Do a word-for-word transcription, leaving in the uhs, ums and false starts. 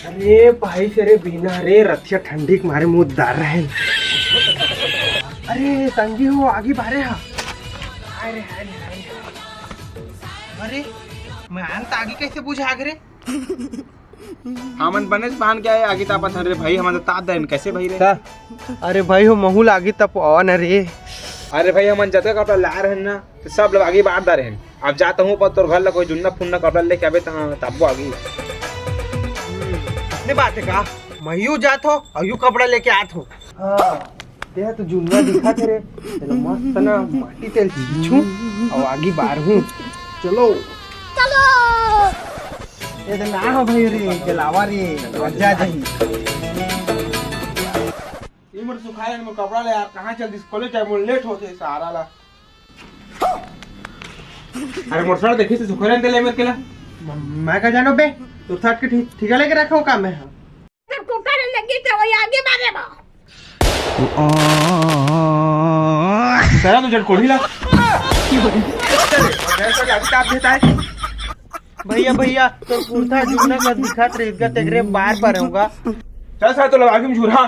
अरे भाई से रे बिना रे रथिया ठंडी के मारे मुंह दार रहे। अरे संगी हो आगी बारे हा। हाय रे, हाय रे, हाय रे। अरे मैं आन त आगी कैसे बुझा रे? हमन बनेच पहन के आए, आगी तापत हन रे भाई, हमन तो ताप दे हन, कैसे भाई रे? का? अरे भाई हो, महू ल आगी तपवा न रे। अरे भाई, हमन जतका कपड़ा लाए रहन ना, तो सब लोग आगी बार दे रहन। अब जाता हूँ, पर तोर घर ला कोई जुन्ना फुन्ना कपड़ा लेके आबे, तहाँ तापबो आगी। ने बात है का? मयूं जात हो, अउ यू कपड़ा लेके आत हो। हाँ। तेहा तो जुन्ना दिखत हे रे, तेला मस्त ना माटी तेल छींचहूं अउ आगी बारहूं। चलो। चलो। ये तो ना हो भाई रे, जलावा रे, मजा आ जाही। ये मोर सुखाए मोर कपड़ा ले यार, कहाँ चल दिस कॉलेज टाइम मोर लेट होथे सारा ला। अरे मोर सर देखिस सुखाए तेल मेरे के ला। मैं का जानो बे, तोर सर के ठीक, ठीक लेके रखा हो का मैं? जब कुकर लगी तो वही आगे मारे बा। तेरा तो जड़ कोढ़ी ला। भैया, भैया, तोर कुर्ता जुन्ना का दिखत रहिस गा, तेकरे बार बार होगा। चल साला, तो लगा के झूरा।